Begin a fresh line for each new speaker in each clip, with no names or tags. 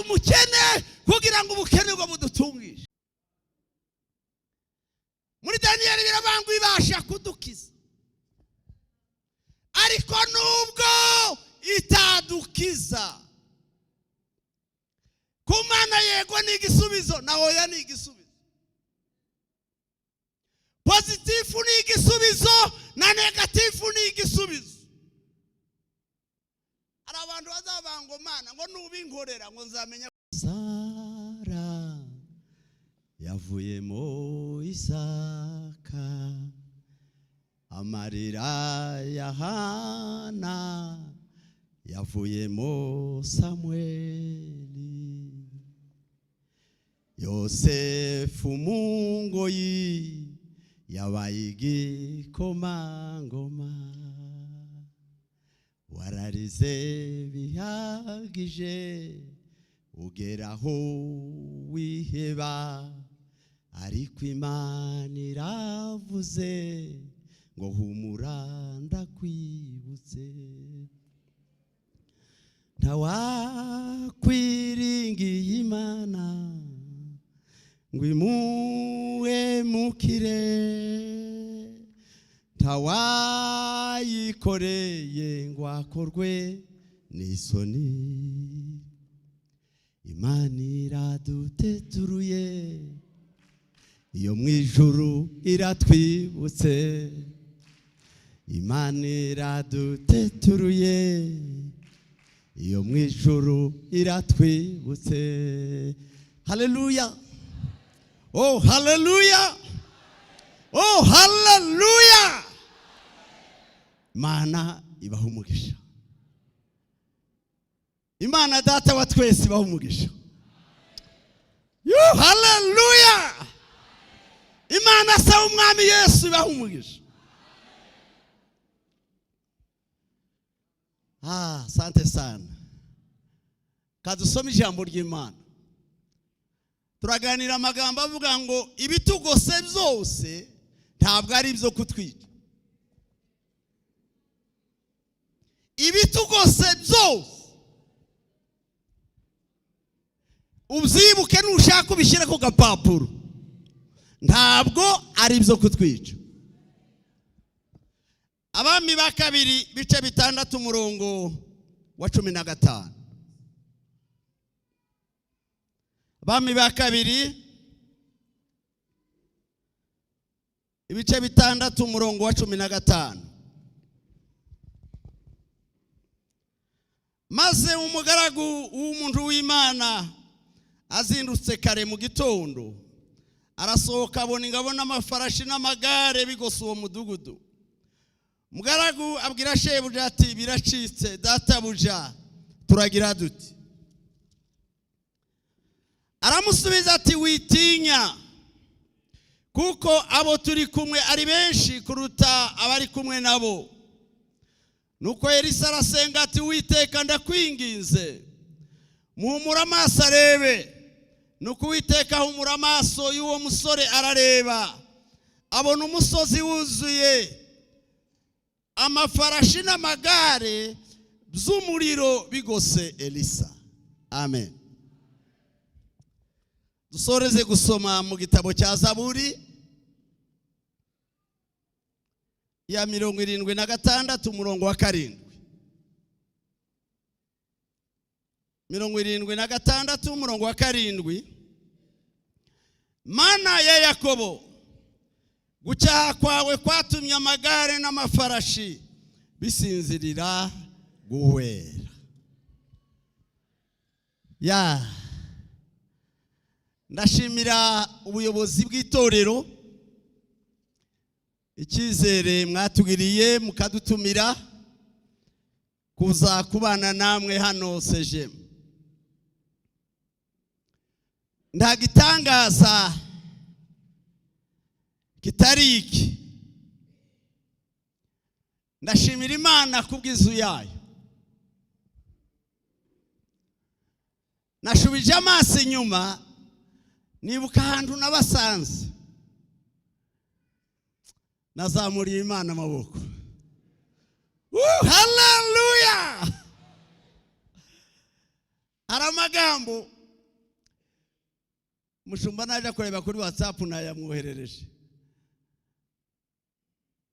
Umukene kugira ngo ubukene bwo budutungishe. Muri Daniyeli birabangwa, ibasha kudukiza, ariko nubwo itadukiza, ku Mana yego ni igisubizo na oya ni igisubizo, positif ni igisubizo na négatif ni igisubizo. Hari abantu bazavuga ngo: "Mana, ngo nubinkorera ngo nzamenya." Sara yavuyemo Isaka, amarira ya Hana yavuyemo Samweli, Yosefu mu ngoyi yabaye igikomangoma. Wararize bihagije, ugeraho wiheba, ariko Imana iravuze ngo: "Humura, ndakwibutse." Ntawakwiringiye Imana ngo imuhemukire, ntawayikoreye ngo akorwe n'isoni. Imana iraduteturuye, iyo mu ijuru iratwibutse. Imana iraduteturuye, iyo mu ijuru iratwibutse. Haleluya! Oh, haleluya! Oh, haleluya! Imana ibaha umugisha. Imana Data wa twese ibaha umugisha. Yu, haleluya! Imana se w'Umwami Yesu ibaha umugisha. Ah, sante sana. Kadusome ijambo ry'Imana. Turaganira amagambo avuga ngo ibitugose byose ntabwo ari ibyo kutwica. Ibitugose byose, ubyibuke, nushaka ubishyire ku gapapuro, ntabwo ari ibyo kutwica. Abami ba Kabiri, bice 6, umurongo wa 15. Abami ba Kabiri, ibice 6, umurongo wa 15. Maze umugaragu w'umuntu w'Imana azindutse kare mu gitondo, arasohoka, abona ingabo n'amafarashi n'amagare bigose uwo mudugudu. Umugaragu abwira shebuja ati: "Biracitse, databuja, turagira duti?" Aramusubiza ati: "Witinya, kuko abo turi kumwe ari benshi kuruta abari kumwe nabo." Nuko Elisa arasenga ati: "Uwiteka, ndakwinginze, muhumura amaso arebe." Nuko Uwiteka ahumura amaso y'uwo musore, arareba, abona umusozi wuzuye amafarashi n'amagare by'umuriro bigose Elisa. Amen. Dusoreze gusoma mu gitabo cya Zaburi ya 76, umurongo wa 7. 76, umurongo wa 7. Mana ya Yakobo, gucyaha kwawe kwatumye amagare n'amafarashi bisinzirira guhwera. Ya, ndashimira ubuyobozi bw'itorero icyizere mwatugiriye mukadutumira kuza kubana namwe hano sejemu. Nta gitangaza kitari iki. Ndashimira Imana kubw'inzu yayo. Nashubije amaso inyuma, nibuka ahantu nabasanze, nazamuriye Imana amaboko. Haleluya! Hari amagambo Mushumba naje kureba kuri WhatsApp nayamwoherereje.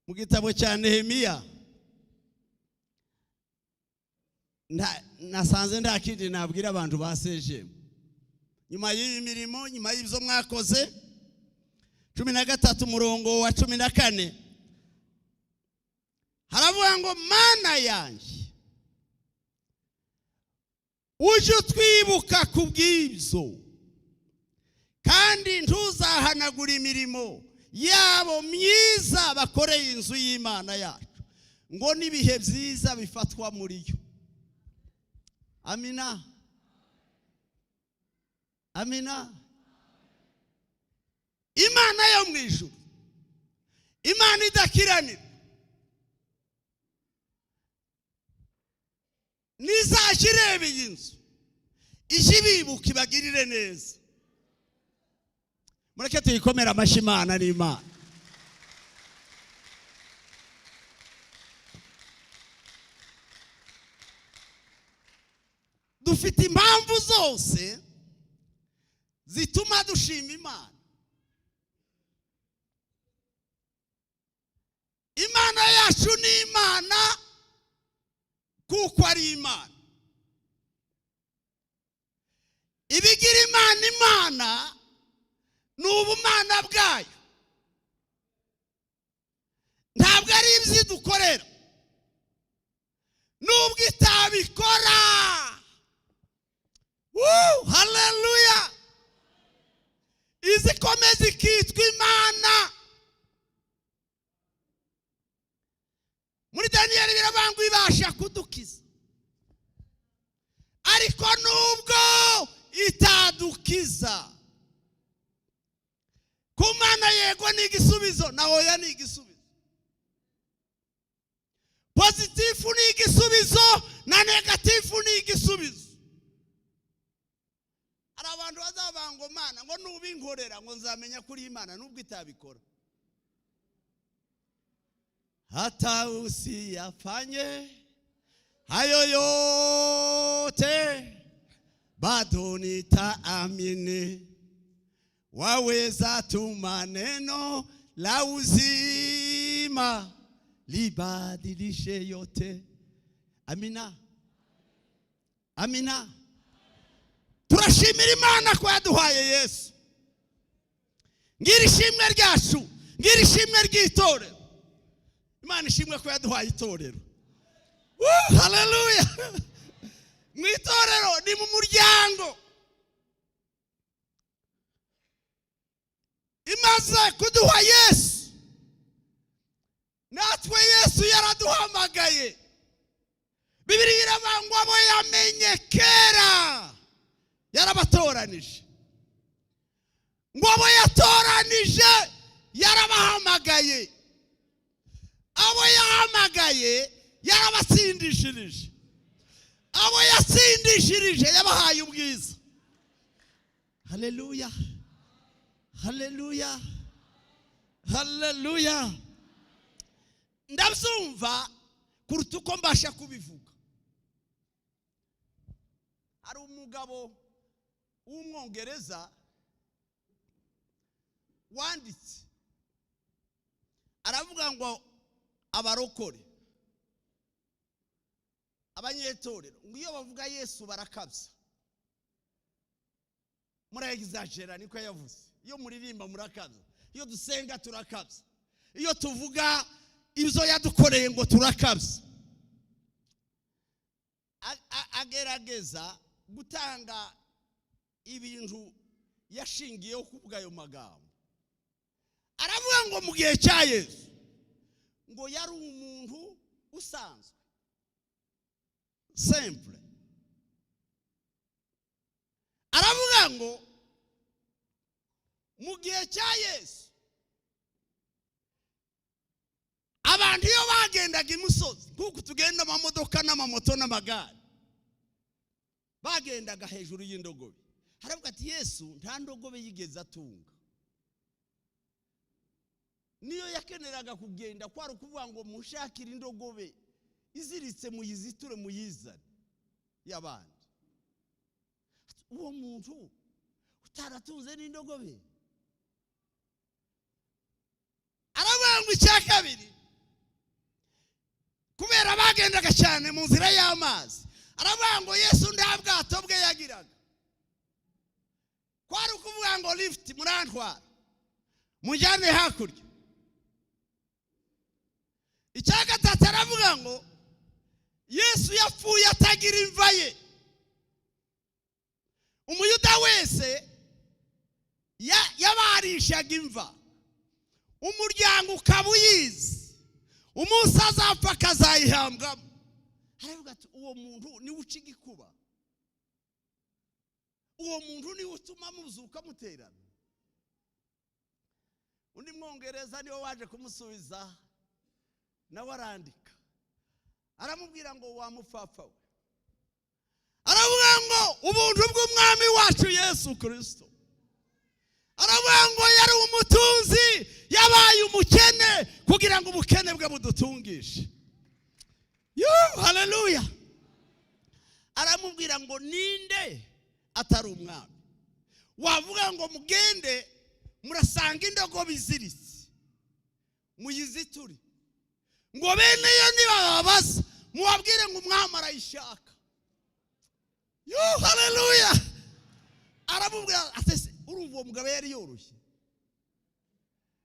Mu gitabo cya Nehemiya nasanze nta kindi nabwira abantu ba CGM nyuma y'iyi mirimo, nyuma y'ibyo mwakoze. 13 umurongo wa 14 haravuga ngo: "Mana yanjye, ujye utwibuka ku bw'ibyo, kandi ntuzahanagure imirimo yabo myiza bakoreye inzu y'Imana yacu, ngo n'ibihe byiza bifatwa muri yo." Amina, amina. Imana yo mu ijuru, Imana idakiranira, nizajya ireba iyi nzu, ijye ibibuka, ibagirire neza. Mureke tuyikomere amashyi. Imana ni Imana. Dufite impamvu zose zituma dushima Imana. Imana yacu ni Imana kuko ari Imana. Ibigira Imana Imana ni ubumana bwayo, ntabwo ari ibyo dukorera. Nubwo itabikora, haleluya, izikomeza ikitwa Imana. Muri Daniyeli biravuga ngo ibasha kudukiza, ariko nubwo itadukiza, ku Mana yego ni igisubizo na oya ni igisubizo, positif ni igisubizo na négatif ni igisubizo. Hari abantu bazavuga ngo: "Mana, ngo nubinkorera, ngo nzamenya kuri Imana nubwo itabikora." Hata usiyafanye hayo yote, bado nitaamini. Waweza tuma neno la uzima libadilishe yote. Amina, amina. Turashimira Imana ko yaduhaye Yesu. Ngira ishimwe ryacu, ngira ishimwe ry'itorero. Imana ishimwe ko yaduhaye itorero. Haleluya! Mu itorero ni mu muryango. Imaze kuduha Yesu, natwe Yesu yaraduhamagaye. Bibiliya iravuga ngo abo yamenye kera yarabatoranije, ngo abo yatoranije yarabahamagaye, abo yahamagaye yarabatsindishirije, abo yatsindishirije yabahaye ubwiza. Haleluya, haleluya, haleluya! Ndabyumva kuruta uko mbasha kubivuga. Hari umugabo w'Umwongereza wanditse, aravuga ngo abarokore, abanyetorero, ngo iyo bavuga Yesu barakabya, murayegizagera. Niko yavuze. Iyo muririmba murakabya, iyo dusenga turakabya, iyo tuvuga ibyo yadukoreye ngo turakabya. Agerageza gutanga ibintu yashingiyeho kuvuga ayo magambo. Aravuga ngo mu gihe cya Yesu, ngo yari umuntu usanzwe, simple. Aravuga ngo mu gihe cya Yesu, abantu iyo bagendaga imusozi, nk'uko tugenda amamodoka n'amamoto n'amagare, bagendaga hejuru y'indogobe. Haravuga ati Yesu nta ndogobe yigeze atunga. Niyo yakeneraga kugenda, kwari ukuvuga ngo mushakire indogobe iziritse, muyiziture, muyizane y'abandi. Uwo muntu utagira Ataratunze n'indogobe. Aravuga ngo icya kabiri, kubera bagendaga cyane mu nzira y'amazi, aravuga ngo Yesu nta bwato bwe yagiraga, kwari ukuvuga ngo lift, murantwara mujyane hakurya. Icya gatatu, aravuga ngo Yesu yapfuye atagira imva ye. Umuyuda wese yabarishaga imva, umuryango ukaba uyizi, umunsi azapfa akazayihambwamo. Aravuga ati: "Uwo muntu niwe uca igikuba, uwo muntu niwe utuma muzuka muterana." Undi Mwongereza niwe waje kumusubiza, nawe arandika, aramubwira ngo: "Wa mupfapfa we," aravuga ngo, "ubuntu bw'Umwami wacu Yesu Kirisito," aravuga ngo, "yari umutunzi, yabaye umukene kugira ngo ubukene bwe budutungishe." Yoo, haleluya! Aramubwira ngo: "Ninde atari umwami wavuga ngo mugende murasanga indogobe iziritse, muyiziture, ngo bene yo nibababaza mubabwire ngo umwami arayishaka?" Yoo, haleluya! Aramubwira ati: "Se, urumva uwo mugabo yari yoroshye?"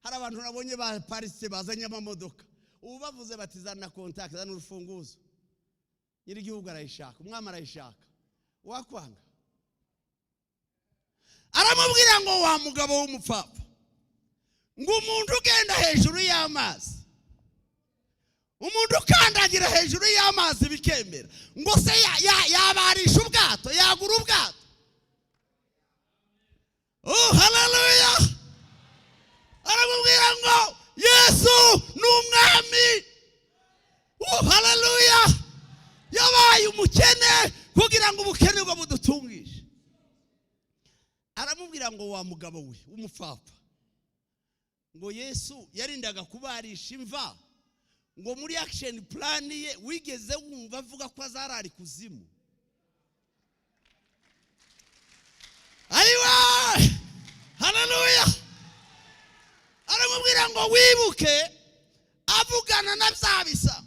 Hari abantu nabonye baparitse bazanye amamodoka, ubu bavuze bati: "Zana contact, zana urufunguzo, nyir'igihugu arayishaka, umwami arayishaka," wakwanga? Aramubwira ngo: "Wa mugabo w'umupfapfa," ngo, "umuntu ugenda hejuru y'amazi, umuntu ukandagira hejuru y'amazi bikemera, ngo se yabarisha ubwato, yagura ubwato?" Oh, haleluya! Aramubwira ngo Yesu ni umwami. Oh, haleluya! Yabaye umukene kugira ngo ubukene bwe budutungishe. Aramubwira ngo: "Wa mugabo we w'umupfapfa," ngo, "Yesu yarindaga kubarisha imva, ngo muri action plan ye wigeze wumva avuga ko azarara ikuzimu?" Ayiwa, haleluya! Aramubwira ngo: "Wibuke avugana na bya bisa."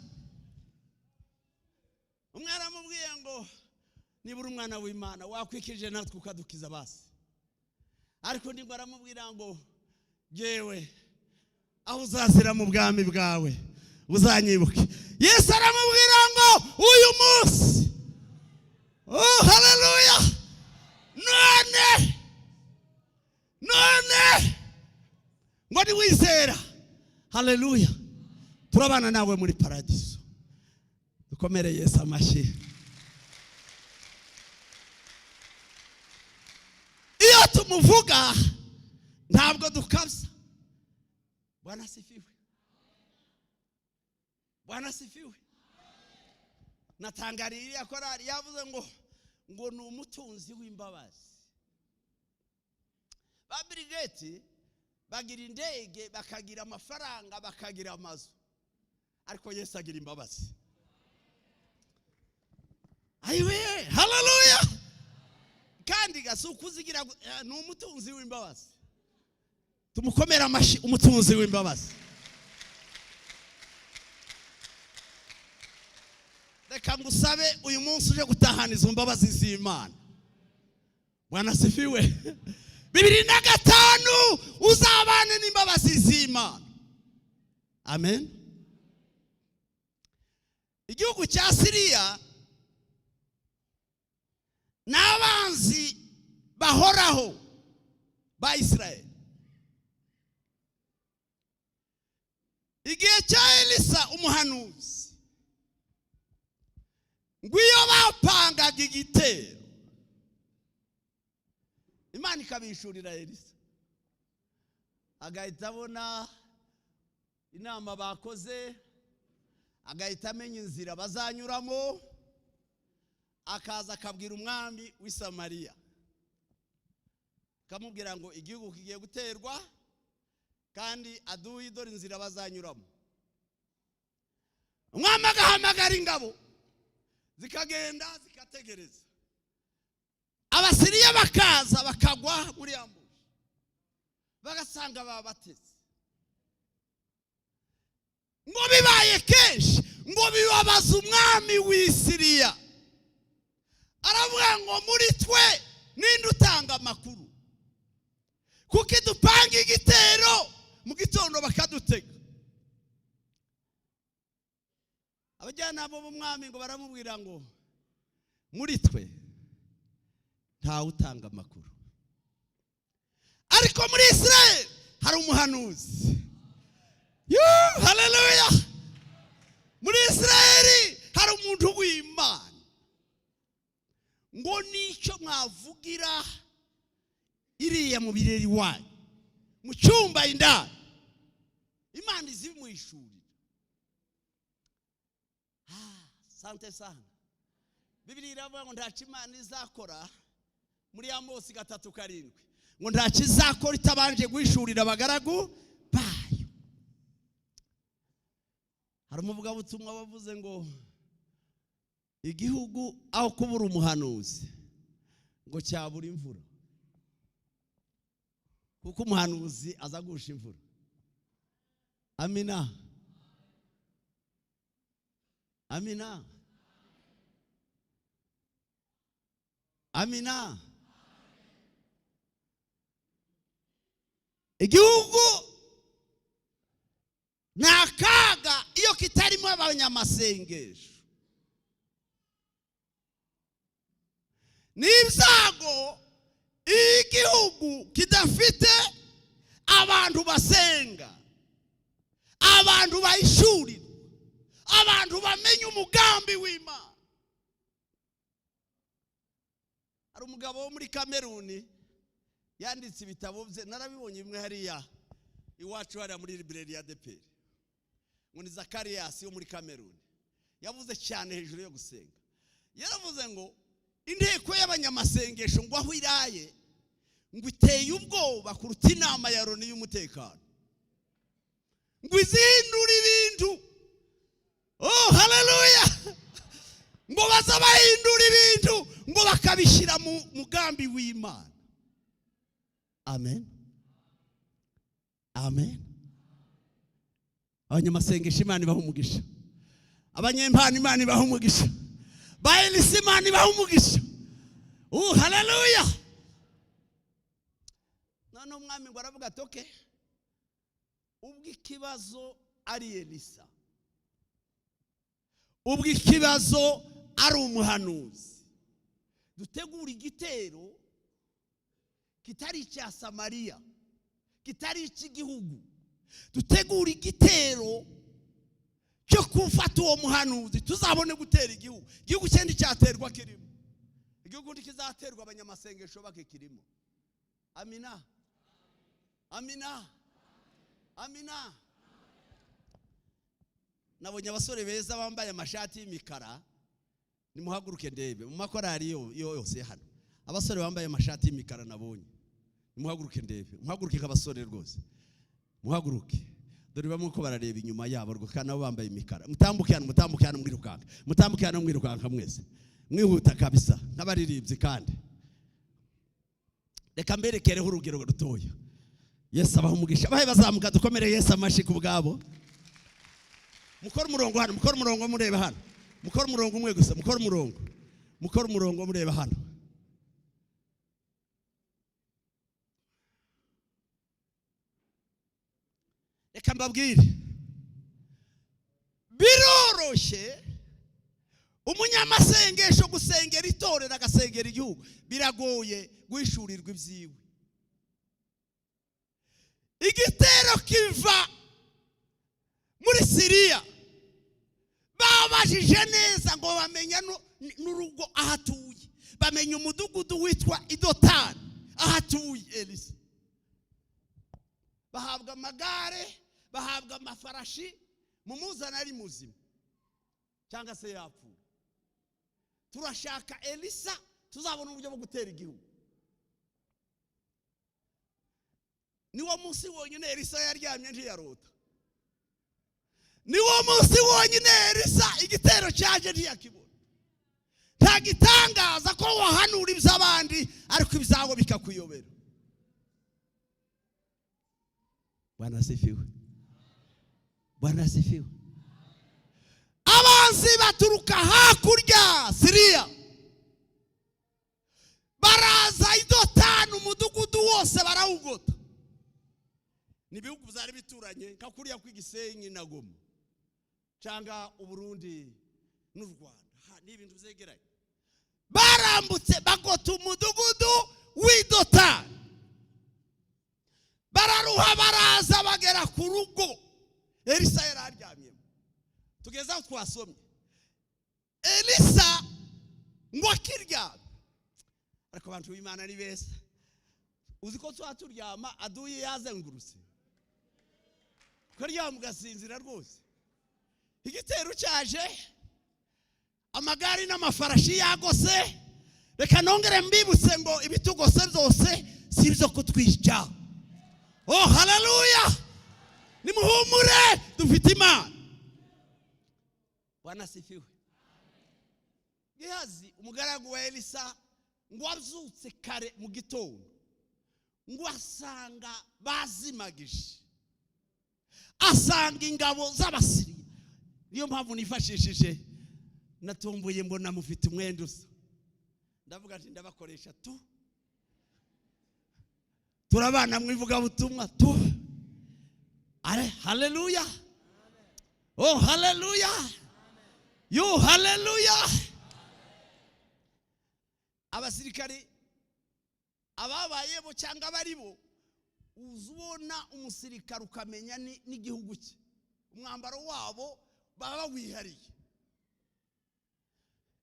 Umwe aramubwiye ngo: "Nibura umwana w'Imana, wakwikije natwe ukadukiza basi." Ariko nibwo aramubwira ngo: "Yewe, aho uzazira mu bwami bwawe uzanyibuke." Yesu aramubwira ngo: "Uyu munsi," oh haleluya, "none none," ngo, "niwizera," haleluya, "turabana nawe muri paradiso." Dukomere Yesu amashyi. Iyo tumuvuga ntabwo dukabya. Bwana asifiwe, Bwana asifiwe. Natangariye iriya korari yavuze ngo ni umutunzi w'imbabazi. Ba Bill Gates bagira indege, bakagira amafaranga, bakagira amazu, ariko Yesu agira imbabazi. Ayiwe, haleluya! Kandi gasi ukuzigira, ni umutunzi w'imbabazi. Tumukomere amashyi, umutunzi w'imbabazi. Reka ngusabe uyu munsi uje gutahana izo mbabazi z'Imana. Bwana asifiwe. 2005 uzabane n'imbabazi z'Imana. Amen. Igihugu cya Siriya n'abanzi bahoraho ba Israel. Igihe cya Elisa umuhanuzi, ngo iyo bapangaga igitero, Imana ikabishurira Elisa, agahita abona inama bakoze, agahita amenya inzira bazanyuramo, akaza akabwira umwami w'i Samariya, akamubwira ngo: "Igihugu kigiye guterwa, kandi aduyi dore inzira bazanyuramo." Umwami agahamagara ingabo, zikagenda zikategereza, Abasiriya bakaza bakagwa muri ya. Bagasanga babateze. Ngo bibaye kenshi, ngo bibabaza umwami w'Isiriya. Aravuga ngo: "Muri twe ninde utanga amakuru? Kuko idupanga igitero, mu gitondo bakadutega." Abajyanama b'umwami ngo baramubwira ngo: "Muri twe ntawe utanga amakuru, ariko muri Israel hari umuhanuzi." Yuuu, haleluya! Muri Israel hari umuntu w'Imana. Ngo nicyo mwavugira iriya mu birori iwanyu, mu cyumba indani, Imana izimuhishurira. Sante sana. Bibiliya iravuga ngo ntacyo Imana izakora, muri Amosi 3:7, ngo ntacyo izakora itabanje guhishurira abagaragu bayo. Hari umuvugabutumwa wavuze ngo igihugu aho kubura umuhanuzi ngo cyabura imvura, kuko umuhanuzi aza gusha imvura. Amina, amina, amina. Igihugu ni akaga iyo kitarimo abanyamasengesho. Ni ibyago iyo igihugu kidafite abantu basenga, abantu bayishurirwa, abantu bamenya umugambi w'Imana. Hari umugabo wo muri Kameruni yanditse ibitabo bye, narabibonye bimwe hariya iwacu, hariya muri librairie ya ADEPR. Ngo ni Zakariyasi wo muri Kameruni. Yavuze cyane hejuru yo gusenga. Yaravuze ngo inteko y'abanyamasengesho ngo aho iraye ngo iteye ubwoba kuruta inama ya Loni y'umutekano, ngo izihindura ibintu. Oh, haleluya! Ngo baza bahindura ibintu, ngo bakabishyira mu mugambi w'Imana. Amen, amen. Abanyamasengesho, Imana ibaha umugisha. Abanyempano, Imana ibaha umugisha. Ba Elisa, Imana ibaha umugisha. Haleluya! None umwami ngo aravuga ati: "Okay, ubwo ikibazo ari Elisa, ubwo ikibazo ari umuhanuzi, dutegura igitero kitari icya Samariya, kitari icy'igihugu, dutegura igitero cyo gufata uwo muhanuzi, tuzabone gutera igihugu. Igihugu cyenda cyaterwa kirimo, igihugu ntikizaterwa abanyamasengesho bakikirimo." Amina, amina, amina. Nabonye abasore beza bambaye amashati y'imikara. Nimuhaguruke ndebe mu makorari yose hano, abasore bambaye amashati y'imikara nabonye. Nimuhaguruke ndebe, muhaguruke nk'abasore rwose, muhaguruke. Dore bamwe ko barareba inyuma yabo rwo, kandi nabo bambaye imikara. Mutambuke hano, mutambuke hano mwirukanka, mutambuke hano mwirukanka mwese, mwihuta kabisa nk'abaririmbyi. Kandi reka mberekereho urugero rutoya. Yesu abaha umugisha. Bahe bazamuka, dukomere Yesu amashyi ku bwabo. Mukore umurongo hano, mukore umurongo mureba hano, mukore umurongo umwe gusa, mukore umurongo, mukore umurongo mureba hano. Reka mbabwire, biroroshye umunyamasengesho gusengera itorero, agasengera igihugu. Biragoye guhishurirwa ibyiwe. Igitero kiva muri Siriya, babajije neza ngo bamenya n'urugo aho atuye, bamenya umudugudu witwa Idotani aho atuye Elisa. Bahabwa amagare, bahabwa amafarashi, mumuzana ari muzima cyangwa se yapfuye. Turashaka Elisa, tuzabona uburyo bwo gutera igihugu. Niwo munsi wonyine Elisa yaryamye ntiyarota. Niwo munsi wonyine Elisa igitero cyaje ntiyakibona. Nta gitangaza ko wahanura iby'abandi, ariko ibyawe bikakuyobera. Bwana asifiwe. Bwana asifiwe. Abanzi baturuka hakurya Siriya, baraza i Dotani, umudugudu wose barawugota. Ni ibihugu byari bituranye, nka kuriya kw'Igisenyi na Goma cyangwa Uburundi n'u Rwanda. Ni ibintu byegeranye. Barambutse bagota umudugudu w'i Dotani, bararuha, baraza bagera ku rugo Elisa yari aryamyemo. Tugeze aho twasomye, Elisa ngo akiryamye. Ariko abantu b'Imana ni beza. Uzi ko tuba turyama aduye yazengurutse, ukaryama ugasinzira rwose, igitero cyaje, amagare n'amafarashi yagose. Reka nongere mbibutse ngo ibitugose byose si ibyo kutwica. Oh, haleluya! Nimuhumure, dufite Imana. Bwana asifiwe. Gehazi, umugaragu wa Elisa, ngo abyutse kare mu gitondo, ngo asanga bazimagije, asanga ingabo z'Abasiriya. Niyo mpamvu nifashishije, natomboye mbona mufite umwenda usa, ndavuga ati ndabakoresha tu, turabana mu ivugabutumwa tu. Are haleluya! Oh, haleluya! Yo, haleluya! Abasirikari ababayebo cyangwa abari bo, uza ubona umusirikare ukamenya n'igihugu cye, umwambaro wabo baba bawihariye.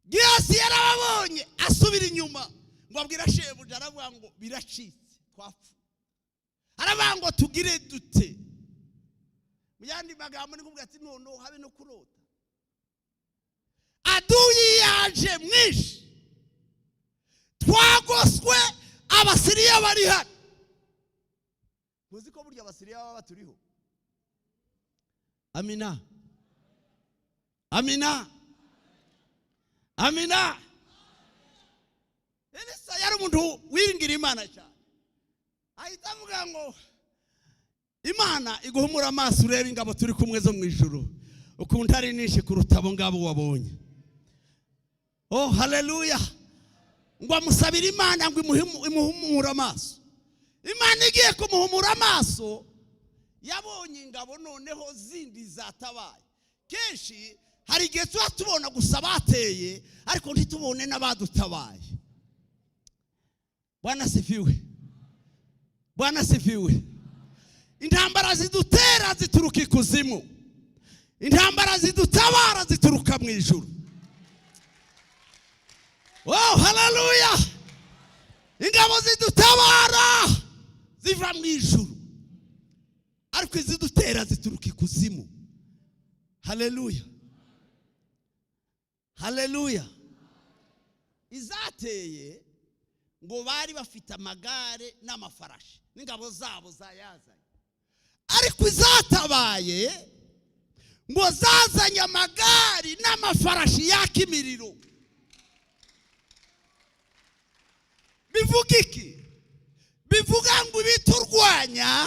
Giyasi yarababonye, asubira inyuma ngo abwira shebuja, aravuga ngo biracitse, twapfa. Aravuga ngo tugire dute? Mu yandi magambo ni kuvuga ati noneho habe no kurota, aduyi yaje mwinshi, twagoswe, Abasiriya bari hano. Muzi ko burya Abasiriya baba baturiho? Amina, amina, amina. Elisa yari umuntu wiringira Imana cyane, ahita avuga ngo Imana iguhumura amaso urebe ingabo turi kumwe zo mu ijuru, ukuntu ari nyinshi kuruta abo ngabo wabonye. Oh, haleluya! Ngo amusabire Imana ngo imuhumure amaso. Imana igiye kumuhumura amaso, yabonye ingabo noneho zindi zatabaye. Kenshi hari igihe tuba tubona gusa bateye, ariko ntitubone n'abadutabaye. Bwana asifiwe. Bwana asifiwe. Intambara zidutera zituruka ikuzimu, intambara zidutabara zituruka mu ijuru. Oh, haleluya! Ingabo zidutabara ziva mu ijuru, ariko izidutera zituruka ikuzimu. Haleluya, haleluya! Izateye ngo bari bafite amagare n'amafarashi n'ingabo zabo zayazanye, ariko izatabaye ngo zazanye amagare n'amafarashi yaka imiriro. Bivuga iki? Bivuga ngo ibiturwanya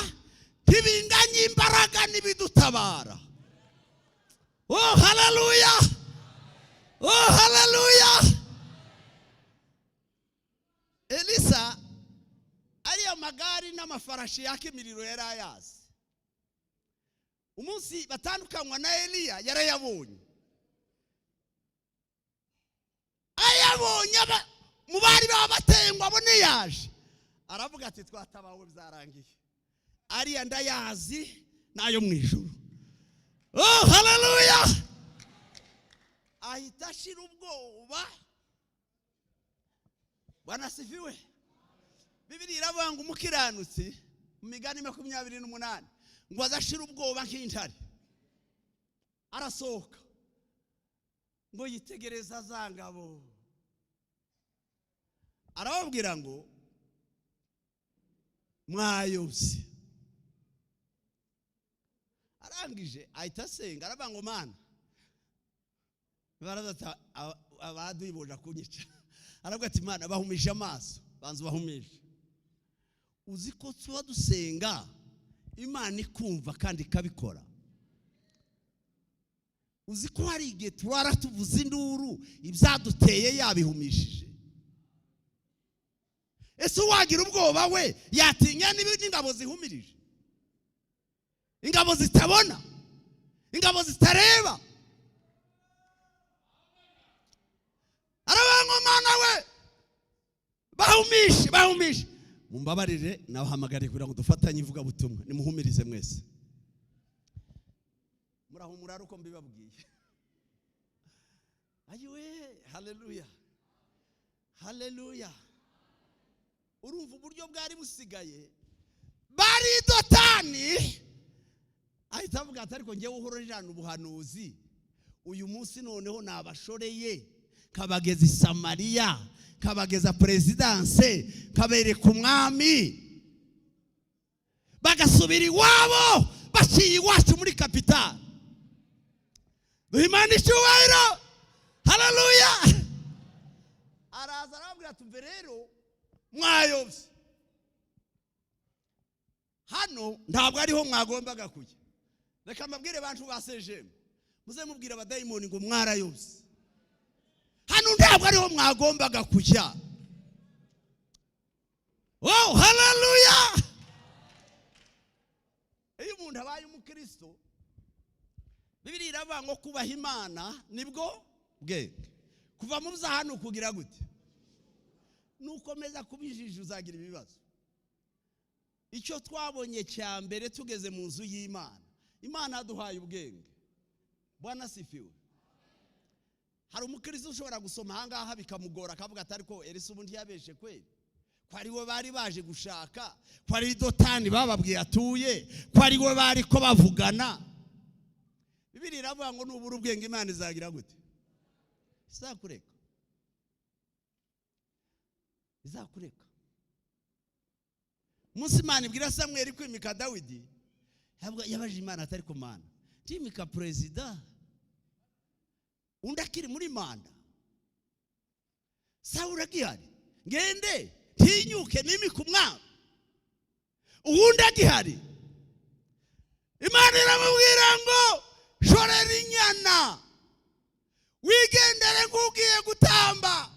ntibinganye imbaraga n'ibidutabara. Oh, haleluya! Oh, haleluya! Elisa ariya magari n'amafarashi yaka imiriro yari ayazi. Umunsi batandukanywa na Eliya yarayabonye, ayabonye mu bari babateye ngo abone yaje, aravuga ati twatabawe byarangiye, ariya ndayazi nayo mu ijuru. Oh, haleluya! Ahita ashira ubwoba. Bwana asifiwe. Bibiliya iravuga ngo umukiranutsi, mu Migani 28, ngo azashira ubwoba nk'intare. Arasohoka ngo yitegereza za ngabo, arababwira ngo mwayobye. Arangije ahita asenga, aravuga ngo Mana, baraza abaduyiboja kunyica. Aravuga ati Mana, bahumije amaso, banza bahumije. Uzi ko tuba dusenga Imana ikumva kandi ikabikora. Uzi ko hari igihe turara tuvuza induru, ibyaduteye yabihumishije? Ese uwagira ubwoba we yatinya n'ingabo zihumirije, ingabo zitabona, ingabo zitareba? Arabankomana we, bahumishe, bahumishe. Mumbabarire, nabahamagariye kugira ngo dufatanye ivugabutumwa. Nimuhumirize mwese, murahumura ari uko mbibabwiye. Ayiwe, haleluya, haleluya! Urumva uburyo bwari busigaye bari Dotani. Ahita avuga ati: "Ariko ngewe uhora ujana ubuhanuzi, uyu munsi noneho nabashoreye, kabageza i Samariya, kabageza perezidanse, kabereka umwami, bagasubira iwabo baciye iwacu muri kapitali." Duha Imana icyubahiro, haleluya! Araza arababwira ati: "Umve rero, mwayobye. Hano ntabwo ariho mwagombaga kujya." Reka mbabwire, bantu ba sejemu, muze mubwira abadayimoni ngo mwarayobye. Hano ntabwo ariho mwagombaga kujya. Oh, haleluya! Iyo umuntu abaye umukristo, Bibiliya iravuga ngo kubaha Imana nibwo bwenge. Kuva mu byaha ni ukugira gute? Nukomeza kubijiji uzagira ibibazo. Icyo twabonye cya mbere tugeze mu nzu y'Imana, Imana yaduhaye ubwenge. Bwana asifiwe. Hari umukristo ushobora gusoma ahangaha bikamugora, akavuga ati: "Ariko Elisa ubu ntiyabeshe kweri, ko ari we bari baje gushaka, ko ari Dotani bababwiye atuye, ko ari we bari ko bavugana?" Bibiliya iravuga ngo nubura ubwenge, Imana izagira gute? Izakureka, izakureka. Umunsi Imana ibwira Samweli kwimika Dawidi, yabajije Imana atari ku Mana ndimika perezida undi akiri muri manda, Sawuli agihari? Ngende ntinyuke nimike umwami uwundi agihari? Imana iramubwira ngo: "Shorera inyana, wigendere nk'ugiye gutamba."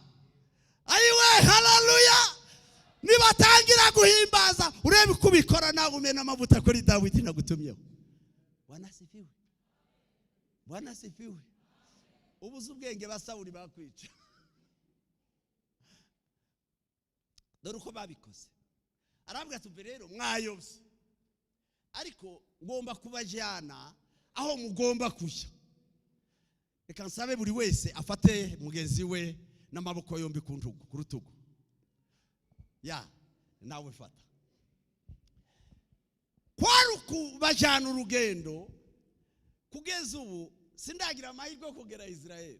Ayiwe, haleluya! Nibatangira guhimbaza, urebe uko ubikora nawe, umena amavuta kuri Dawidi nagutumyeho. Bwana asifiwe, Bwana asifiwe! Ubuze ubwenge, ba Sawuli bakwica. Dore uko babikoze. Arabwira ati: "Umve rero, mwayobye, ariko ngomba kubajyana aho mugomba kujya." Reka nsabe buri wese afate mugenzi we n'amaboko yombi ku ntugu, ku rutugu. Ya nawe fata. Kwari ukubajyana urugendo. Kugeza ubu sindagira amahirwe yo kugera Israel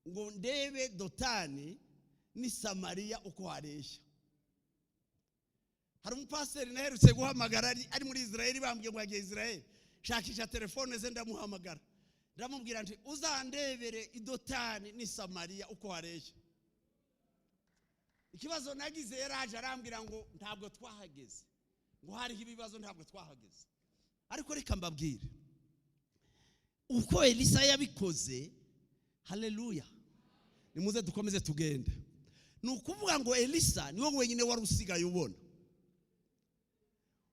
ngo ndebe Dotani ni Samariya uko hareshya. Hari umupasiteri naherutse guhamagara ari muri Israel, bambwiye ngo yagiye Israel. Shakisha telefone ze, ndamuhamagara, ndamubwira nti: "Uzandebere i Dotani ni Samariya uko hareshya." Ikibazo nagize, yaraje arambwira ngo ntabwo twahageze, ngo hariho ibibazo, ntabwo twahageze. Ariko reka mbabwire uko Elisa yabikoze. Haleluya! Nimuze dukomeze tugende. Ni ukuvuga ngo Elisa niwe wenyine wari usigaye ubona.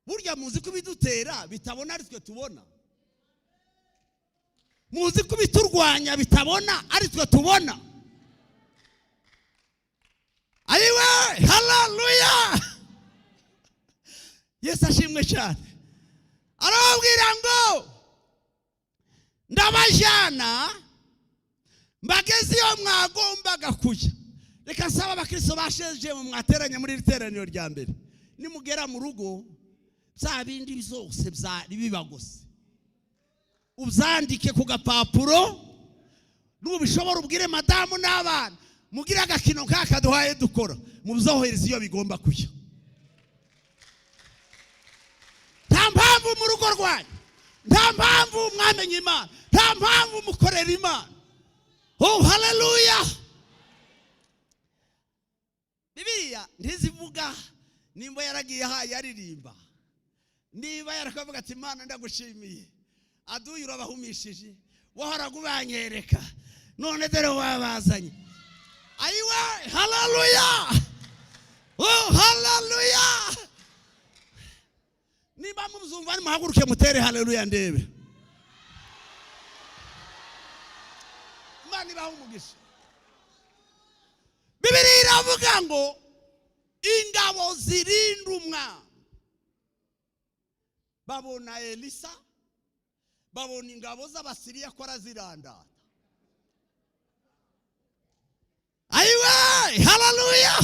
Burya muzi ko ibidutera bitabona ari twe tubona? Muzi ko ibiturwanya bitabona ari twe tubona? Ayiwe, haleluya! Yesu ashimwe cyane. Arababwira ngo: "Ndabajyana mbageze iyo mwagombaga kujya." Reka nsaba abakristo basheje mu mwateranye muri iri teraniro rya mbere, nimugera mu rugo, bya bindi byose byari bibagose ubyandike ku gapapuro. Nubishobora ubwire madamu n'abana, mugire agakino nk'aka duhaye dukora, mubyohereze iyo bigomba kujya. Nta mpamvu mu rugo rwanyu, nta mpamvu mwamenye Imana, nta mpamvu mukorera Imana. Oh, haleluya! Bibiliya ntizivuga nimba yaragiye ahaye aririmba. Niba yarakavuga ati Imana ndagushimiye, aduye urabahumishije, wahoraga ubanyereka, none dore wabazanye. Ayiwe, haleluya! Oh, haleluya! Niba muzumva nimuhaguruke mutere haleluya ndebe. Imana ibaha umugisha. Bibiliya iravuga ngo ingabo zirinda umwami babona Elisa, babona ingabo z'Abasiriya ko arazirandata. Ayiwe, haleluya!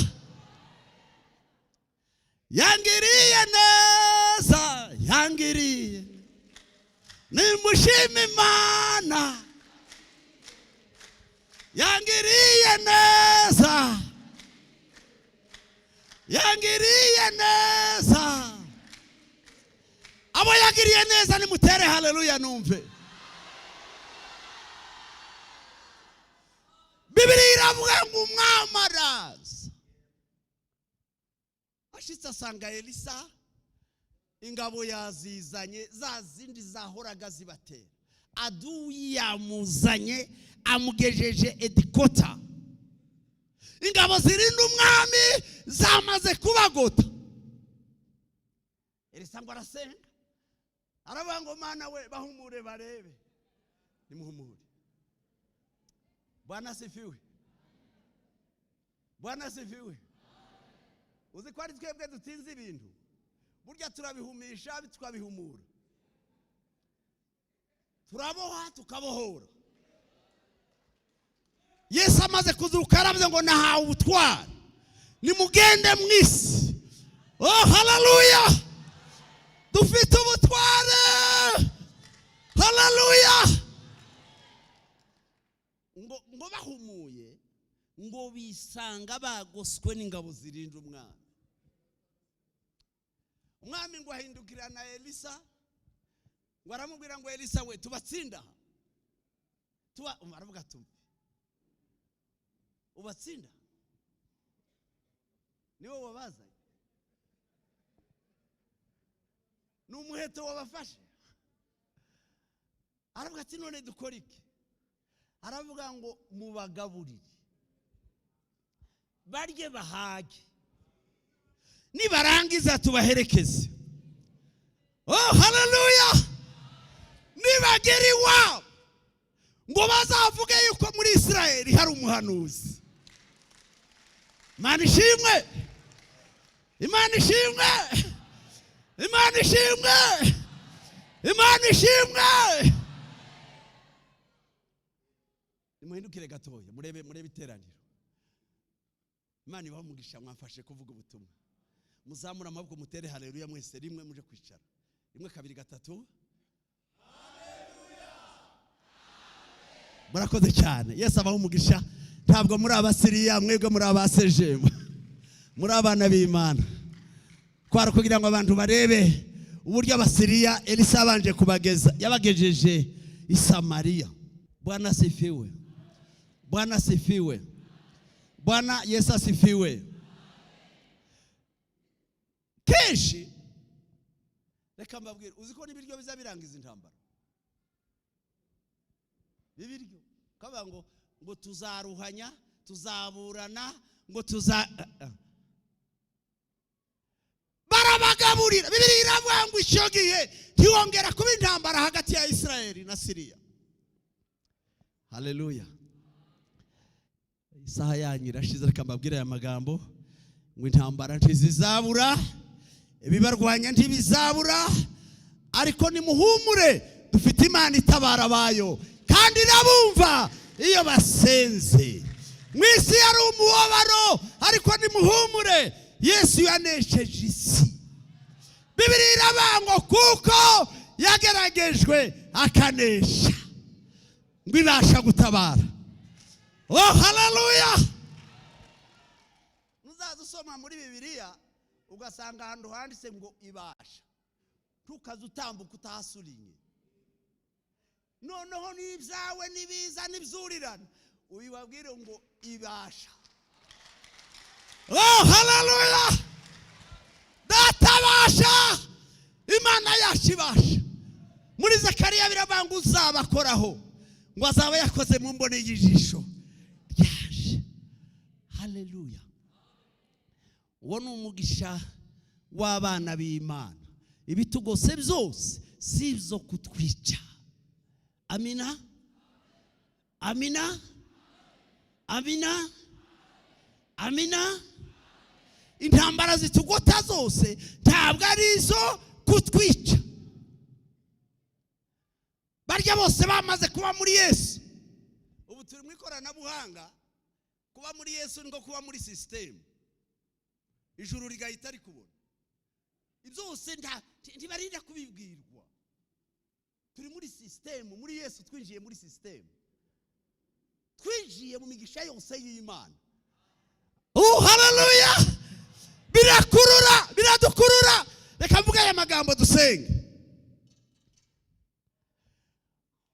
Yangiriye neza, yangiriye, nimushime Imana, yangiriye neza, yangiriye neza. Abo yagiriye neza nimutere haleluya numve. Bibiliya iravuga ngo umwami araza, ashitse asanga Elisa ingabo yazizanye, za zindi zahoraga zibatera. Aduyi yamuzanye, amugejeje edikota. Ingabo zirinda umwami zamaze kubagota. Elisa ngo arasenga, aravuga ngo Mana we bahumure barebe. Nimuhumure. Bwana asifiwe. Bwana asifiwe. Uzi ko ari twebwe dutinze ibintu, burya turabihumisha tukabihumura, turaboha tukabohora. Yesu amaze kuzuka aravuze ngo nahawe ubutware, nimugende mu isi. Oh, haleluya! Dufite ubutware. Haleluya! Ngo bahumuye, ngo bisanga bagoswe n'ingabo zirinda umwami. Umwami ngo ahindukirana na Elisa, ngo aramubwira ngo Elisa we tubatsinda. Tuba aravuga ati ubatsinda niwe wabazanye, ni umuheto wabafashe. Aravuga ati none dukora iki? Aravuga ngo mubagaburire barye bahage, nibarangiza tubaherekeze. Oh, haleluya! Nibagera iwabo ngo bazavuge yuko muri Israeli hari umuhanuzi. Imana ishimwe, Imana ishimwe, Imana ishimwe, Imana ishimwe. Nimuhindukire gatoya murebe, murebe iteraniro. Imana ibahe umugisha, mwamfashe kuvuga ubutumwa. Muzamura amaboko mutere haleluya mwese rimwe, muje kwicara. 1 2 3. Murakoze cyane. Yesu abahe umugisha. Ntabwo muri Abasiriya, mwebwe muri abasejemu, muri abana b'Imana. Kwara kugira ngo abantu barebe uburyo Abasiriya Elisa abanje kubageza, yabagejeje i Samariya. Bwana asifiwe. Bwana asifiwe. Bwana Yesu asifiwe. Kenshi reka mbabwire, uzi ko n'ibiryo biza birangiza intambara. Ibiryo kavuga ngo tuzaruhanya, tuzaburana, ngo tuza barabagaburira. Bibiliya iravuga ngo icyo gihe ntiwongera kuba intambara hagati ya Israeli na Siriya. Haleluya. Isaha yanyu irashize, reka mbabwire aya magambo ngo intambara ntizizabura, ibibarwanya ntibizabura, ariko nimuhumure, dufite Imana itabara abayo kandi irabumva iyo basenze. Mu isi yari umubabaro, ariko nimuhumure, Yesu yanesheje isi. Bibiliya iravuga ngo kuko yageragejwe akanesha, ngo ibasha gutabara. Oh, haleluya! Muzaza usoma muri Bibiliya ugasanga ahantu handitse ngo ibasha, ntukaze utambuka utahasurinye. Noneho n'ibyawe nibiza nibyurirana, ubibabwire ngo ibasha. Oh, haleluya! Databasha, Imana Ntakibasha. Muri Zakariya biravuga ngo uzabakoraho ngo azaba yakoze mu mboni y'ijisho ryaje. Haleluya! Uwo ni umugisha w'abana b'Imana. Ibitugose byose si ibyo kutwica. Amina, amina, amina, amina. Intambara zitugota zose ntabwo ari izo kutwica. Barya bose bamaze kuba muri Yesu. Ubu turi mu ikoranabuhanga. Kuba muri Yesu ni nko kuba muri sisitemu, ijuru rigahita rikubona. Byose ntibarinda kubibwirwa. Turi muri sisitemu muri Yesu. Twinjiye muri sisitemu, twinjiye mu migisha yose y'Imana. Oh, haleluya! Birakurura, biradukurura. Reka mvuge aya magambo dusenge.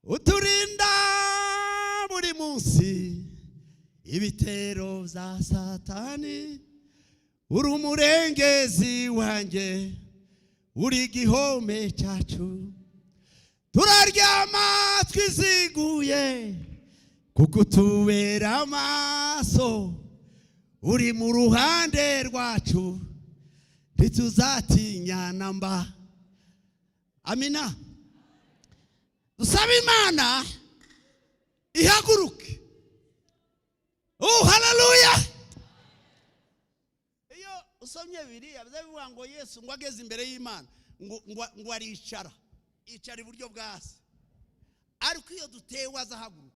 Uturinda buri munsi ibitero bya Satani, uri umurengezi wanjye, uri igihome cyacu. Turaryama twiziguye kuko utubera amaso. Uri mu ruhande rwacu, ntituzatinya namba. Amina. Dusabe Imana ihaguruke. Oh, haleluya! Iyo usomye Bibiliya, biza bivuga ngo Yesu ngo ageze imbere y'Imana ngo aricara, yicara iburyo bwa Se. Ariko iyo dutewe azahaguruka.